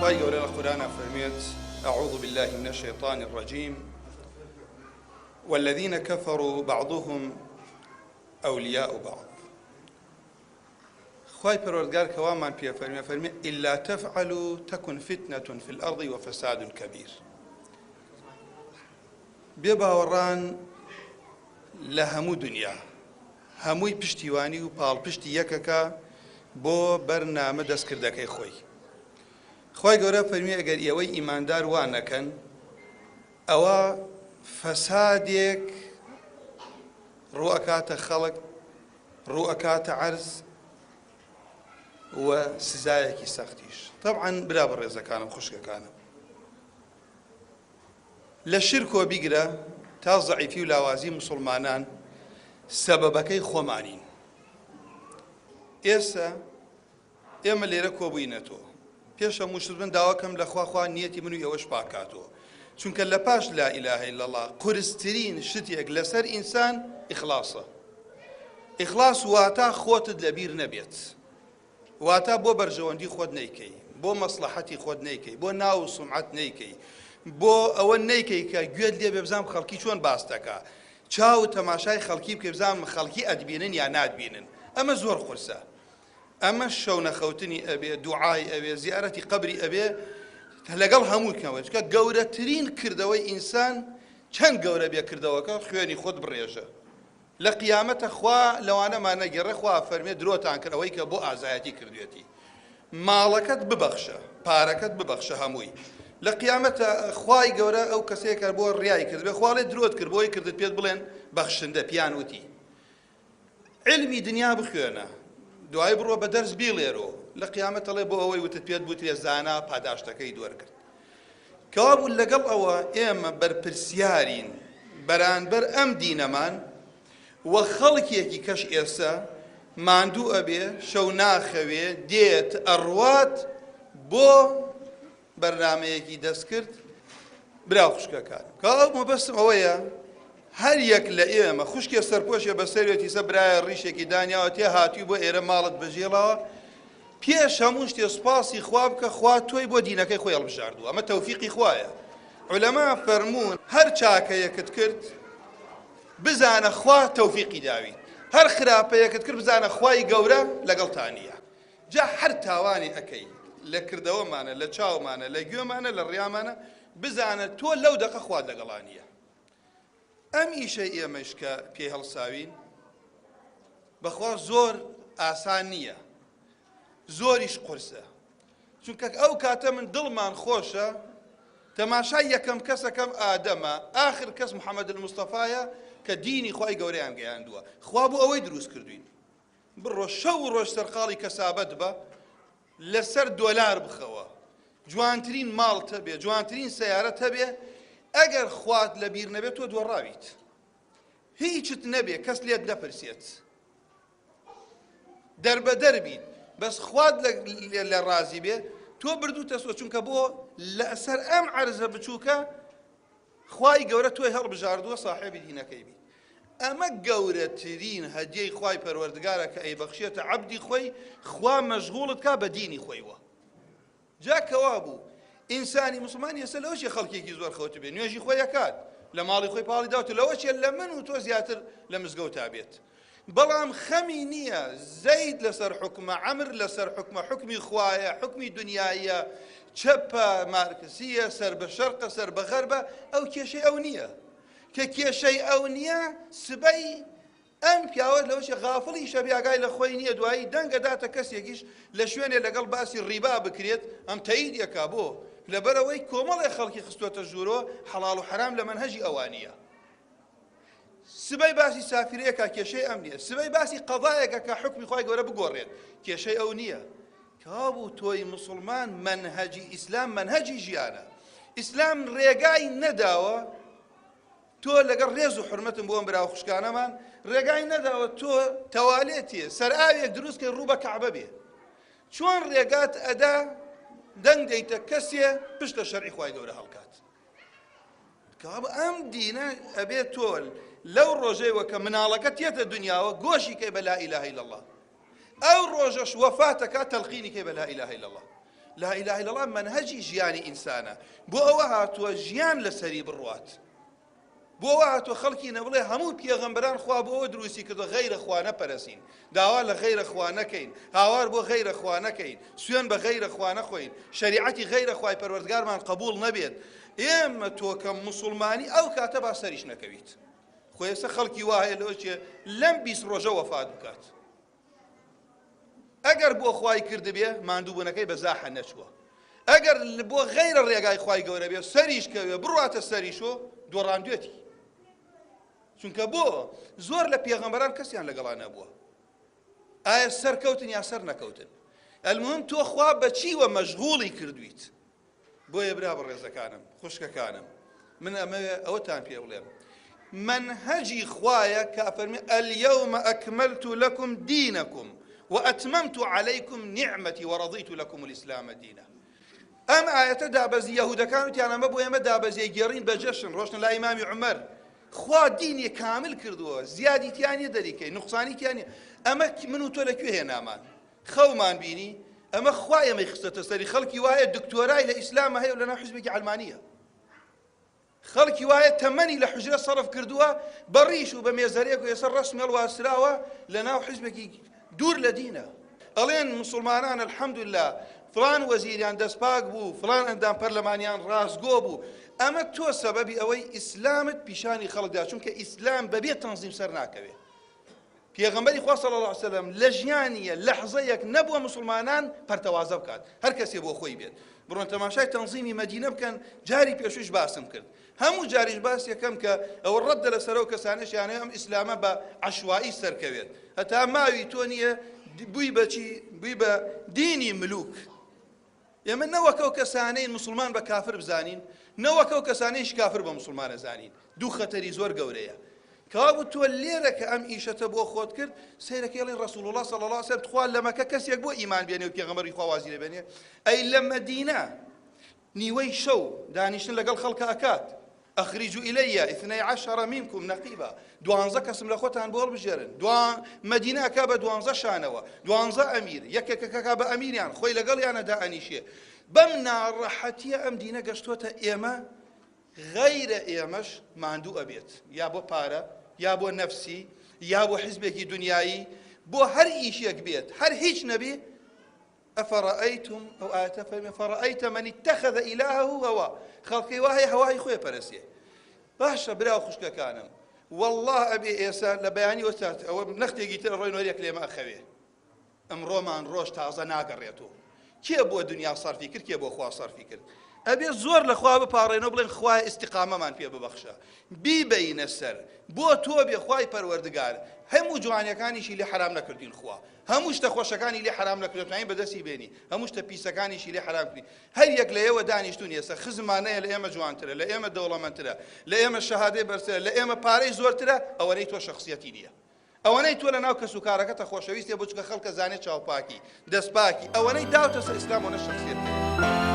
خوای گەورە لە قورئانا فەرموێت، اعوذ باللە من الشیطان الرجیم والذین کفروا بعضهم اولیاء بعض. خوای پەروەردگار کە وامان پێ فەرموێ فەرموێ الا تفعلوا تکن فتنە فی الارض وفساد کبیر. بێ باوەڕان لە هەموو دنیا هەمووی پشتیوانی و پاڵپشتی یەکەکە بۆ بەرنامە دەستکردەکەی خۆی. خوای گەورە فەرمی ئەگەر ئێوەی ئیماندار وا نەکەن ئەوە فەسادێک ڕوئەکاتە خەڵک ڕوئەکاتە عەرز و سزایەکی سەختیش. تەبعەن برا بەڕێزەکانم خوشکەکانم لە شرکۆ بیگرە تا زەعیفی و لاوازی موسڵمانان سەبەبەکەی خۆمانین. ئێستا ئێمە لێرە کۆبووینەتۆ پێش هەموو شت من داواکەم لە خوا خوا نیەتی من و ئێوەش پاکاتەوە چونکە لە پاش لا ئیلاهە الا الله قورسترین شتێک لەسەر ئینسان ئیخلاصە. ئیخلاص واتا خۆتت لەبیر نەبێت. واتە بۆ بەرژەوەندی خۆت نەیکەی، بۆ مەسڵەحەتی خۆت نەیکەی، بۆ ناو و سومعەت نەیکەی، بۆ ئەوە نەیکەی کە گوێت لێ بێ بزانم خەڵکی چۆن باست دەکا، چاوت تەماشای خەڵکی بکەی بزانم خەڵکی ئەتبینن یا ناتبینن، ئەمە زۆر قورسە. ئەمە شەو نەخەوتنی ئەبێ، دوعای ئەوێ، زیارەتی قەبری ئەبێ، لەگەڵ هەموو کەوە. چونکە گەورەترین کردەوەی ئینسان چەند گەورە بێ کردەوەکە خوێنی خۆت بڕێژە. لە قیامەتە خوا لەوانەمان نەگێڕێ خوا ئەفەرمێ درۆتان کرد ئەوەی کە بۆ ئازایەتی کردوێتی ماڵەکەت ببەخشە پارەکەت ببەخشە هەمووی لە قیامەتە خوای گەورە ئەو کەسەیە کە بۆ ڕیای کرد بێ خواڵێ درۆت کرد بۆی کردت پێت بڵێن بەخشندە پیان وتی علمی دنیا بخوێنە دوای بڕۆ بە دەرس بیڵێرۆ لە قیامەت ئەڵێ بۆ ئەوەی وتت پێت بوترێ زانا پاداشتەکەی دوەرگرت کەوابوو لەگەڵ ئەوە ئێمە بەرپرسیارین بەرانبەر ئەم دینەمان و خەڵکێکی کەش ئێسە ماندوو ئەبێ شەو ناخەوێ دێت ئەڕوات بۆ بەرنامەیەکی دەستکرد برا خوشکەکانم کە ئەو مەبەستم ئەوەیە هەر یەک لە ئێمە خوشکێ سەرپۆشێ بەسەرێتی سە برایە ڕیشێکی دانیاوە تێ هاتووی بۆ ئێرە ماڵت بەجێڵاوە پێش هەموو شتێ سوپاسی خوا بکە خوا تۆی بۆ دینەکەی خۆی هەڵبژاردووە ئەمە تەوفیقی خوایە عولەما فەرموون هەر چاکەیەکت کرد بزانە خوا تەوفیقی داویت هەر خراپەیەکت کرد بزانە خوای گەورە لەگەڵتا نییە جا هەر تاوانی ئەکەی لە کردەوەمانە لە چاومانە لە گوێمانە لە ڕیامانە بزانە تۆ لەو دەقە خوات لەگەڵا نییە ئەم ئیشەی ئێمەش کە پێی هەڵساوین بەخوا زۆر ئاسان نییە زۆریش قورسە چونکە ئەو کاتە من دڵمان خۆشە تەماشای یەکەم کەسەکەم ئادەمە ئاخر کەس محەممەد المستەفایە کە دینی خوای گەورەیان گەیاندووە خوا بۆ ئەوەی دروست کردوین بڕۆ شەو و ڕۆژ سەرقاڵی کەسابەت بە لەسەر دۆلار بخەوە جوانترین ماڵت هەبێ جوانترین سەیارەت هەبێ ئەگەر خوات لەبیر نەبێت تۆ دۆڕاویت هیچت نەبێ کەس لێت نەپرسێت دەربەدەر بیت بەس خوات لە ڕازی بێ تۆ بردوتە سۆ چونکە بۆ لەسەر ئەم عەرزە بچووکە خوای گەورە تۆی هەڵبژاردووە ساحێبی دینەکەی بیت ئەمە گەورەترین هەدیەی خوای پەروەردگارە کە ئەیبەخشێتە عەبدی خۆی خوا مەشغوڵت کا بە دینی خۆیوە جا کەوابوو ئینسانی موسڵمان ئێستا لەوە چیە خەڵکێکی زۆر خەوتبێ نوێژی خۆی ئەکات لە ماڵی خۆی پاڵی داوت لەوە چیە لە من و تۆ زیاتر لە مزگەوتا بێت بەڵام خەمی نییە زەید لەسەر حکومە عەمر لەسەر حکومە حکمی خوایە حکمی دنیاییە چەپە مارکسیە سەر بە شەرقە سەر بە غەربە ئەو کێشەی ئەو نییە کە کێشەی ئەو نییە سبەی ئەم پیاوە لەوەشی غافڵیشە بێ ئاگای لە خۆی نییە دوایی دەنگ ئەداتە کەسێکیش لە شوێنێ لەگەڵ باسی ڕیبا بکرێت ئەم تەیید ئەکا بۆ لەبەرئەوەی کۆمەڵێ خەڵکی خستۆتە ژوورۆ حەڵاڵ و حەرام لە مەنهەجی ئەوا نییە سبەی باسی سافرەیەکا کێشەی ئەم نییە سبەی باسی قەزایەکە کە حکمی خوای گەورە بگۆڕێت کێشەی ئەو نییە کەوابوو تۆی مسوڵمان مەنهەجی ئیسلام مەنهەجی ژیانە ئیسلام ڕێگای نەداوە تۆ لەگەڵ ڕێز و حورمەتم بۆ ئەم برا و خوشکانەمان ڕێگای نەداوە تۆ تەوالێتێ سەرئاوێک دروست کەی ڕوو بە کەعبە بێ چۆن ڕێگات ئەدا دەنگ دەیتە کەسێ پشت لە شەرعی خوای گەورە هەڵکات کەوابوو ئەم دینە ئەبێ تۆ لەو ڕۆژەیەوە کە مناڵەکە تێتە دنیاوە گۆشی کەی بە لا ئیلاهە الا الله ئەو ڕۆژەش وەفاتەکە تەلقینی کەی بە لا ئیلاهە الا الله. لا اله الا الله مەنهەجی ژیانی ئینسانە بۆ ئەوە هاتووە ژیان لەسەری بڕوات بۆ وا هاتووە خەڵکی نەبڵێ هەموو پێغەمبەران خوا بۆ ئەوە دروستی کردووە غەیرە خوا نەپەرسین داوا لە غەیرە خوا نەکەین هاوار بۆ غەیرە خوا نەکەین سوێن بە غەیرە خوا نەخۆین شەریعەتی غەیرە خوای پەروەردگارمان قبوڵ نەبێت ئێمە تۆ کە موسڵمانی ئەو کاتە با سەریش نەکەویت خۆ ئێستا خەڵکی وا هەیە لەوە چێ لەم 20 ڕۆژە وەفات بکات ئەگەر بۆ خوای کردبێ ماندووبوونەکەی بە زاحە نەچووە ئەگەر بۆ غەیرە ڕێگای خوای گەورە بێ سەریش کەوێ بڕواتە سەریشۆ دۆڕاندوێتی چونکە بۆ زۆر لە پێغەمبەران کەسیان لەگەڵا نەبووە ئایا سەرکەوتن یا سەر نەکەوتن المهم تۆ خوا بەچیوە مەشغوڵی کردویت بۆیە برا بەڕێزەکانم خوشکەکانم من ئەمەوێ ئەوەتان پێ بڵێم مەنهەجی خوایە کە ئەفەرمی اليوم اکملت لكم دینکم واتممت عليكم نعمتي ورضيت لكم الاسلام دينا ئەم ئاەتە دابەزی یەهودەکان وتیان ئەمە بۆ ئێمە دابەزیە گێڕین بە جەشن ڕۆشتن لای ئیمامی عومەر خوا دینی کامل کردووە زیادی تیانە دەریکەی نقصانی تیانە ئەمە من و تۆ لەکوێ هێنامان خەومان بینی ئەمە خوا ئێمەی خستەتە سەری خەڵکی وایە دکتۆرای لە ئیسلامە هەیە و لەناو حزبێکی عەلمانیە خەڵکی وایە تەمەنی لە حوجرە سەرف کردووە بە ڕیش و بە مێزەرێک و ئێستا ڕەسمی هەڵواسراوە لە ناو حزبێکی دوور لە دینە ئەڵێن مسلمانان الحمدلله فلان وەزیریان دەستپاک بوو فلان ئەندام پەرلەمانیان ڕاستگۆ بوو ئەمە تۆ سەبەبی ئەوەی ئیسلامت پیشانی خەڵکدا چونکە ئیسلام بەبێ تەنزیم سەر ناکەوێت پێغەمبەری خوا صلی اللە علیە وسلم لە ژیانیە لەحزەیەک نەبووە موسڵمانان پەرتەوازە بکات هەر کەسێ بۆ خۆی بێت بڕۆن تەماشای تەنزیمی مەدینە بکەن جاری پێشوش باسم کرد هەموو جاریش باس یەکەم کە ئەوە ڕەدە لەسەر ئەو کەسانەشیانەیە ئەم ئیسلامە بە عەشوایی سەرکەوێت هەتا ماوی تۆ نییە بووی بەچی بووی بە دینی ملوک ئێمە نە وەک ئەو کەسانەین موسڵمان بە کافر بزانین، نە وەک ئەو کەسانەیش کافر بە موسڵمان ئەزانین. دوو خەتەری زۆر گەورەیە. کەوابوو تۆ لێرە کە ئەم ئیشەتە بۆ خۆت کرد، سەیرەکەی ئەڵێی ڕەسوڵ اللە صلی اللە علیە وسلم تخوا لە مەکە کەسێک بۆ ئیمان بێنێ و پێغەمبەری خوا وازی لێ بێنێ؟ ئەی لە مەدینە نیوەی شەو دانیشتن لەگەڵ خەڵکە ئەکات؟ اخرجوا الی اثنی عشر منکم نقیبا دوانزە کەسم لە خۆتان بۆ هەڵبژێرن دوا مەدینە ئەکا بە دوانزە شانەوە دوانزە ئەمیر یەکێکەکە بە ئەمیریان خۆی لەگەڵیانە دائەنیشێ بەم ناڕەحەتیە ئەم دینە گەشتۆتە ئێمە غەیرە ئێمەش ماندوو ئەبێت یا بۆ پارە یا بۆ نەفسی یا بۆ حزبێکی دنیایی بۆ هەر ئیشێک بێت هەر هیچ نەبێ افرأیتم ئەو ئایەتە فەرمی فرأیت من اتخذ الهه هوا خەڵکی وا هەیە هەوای خۆی پەرسێ باشە برا و خوشکەکانم والله ئەبێ ئێسا لە بەیانی وەسات ئەوە نەختێکی تر ڕۆی نۆریەک لێمە ئەخەوێ ئەمڕۆمان ڕۆژ تازە ناگەڕێتەوە کێ بۆ دنیا سەرفی کرد کێ بۆ خوا سەرفی کرد ئەبێ زۆر لە خوا بپاڕێنەوە بڵێن خوای ئیستیقامەمان پێ ببەخشە بیبەینە سەر بۆ تۆ بێ خوای پەروەردگار هەموو جوانیەکانیشی لێ حەرام نەکردین خوا هەموو شتە خۆشەکانی لێ حەرام نەکردوە توانین بەدەستی بێنی هەموو شتە پیسەکانیشی لێ حەرام کردین هەر یەک لە ئێوە دانیشتون ئێستا خزممان هەیە لە ئێمە جوانترە لە ئێمە دەوڵەمەندترە لە ئێمە شەهادەی بەرزترە لە ئێمە پارەی زۆرترە ئەوەنەی تۆ شەخسیەتی نییە ئەوەنەی تۆ لە ناو کەس و کارەکەتە خۆشەویستێ بۆ چونکە خەڵکە زانێ چاوپاکی دەستپاکی ئەوەنەی داوتە سەر ئیسلام ئەوەنە شەخسیەت هەیە.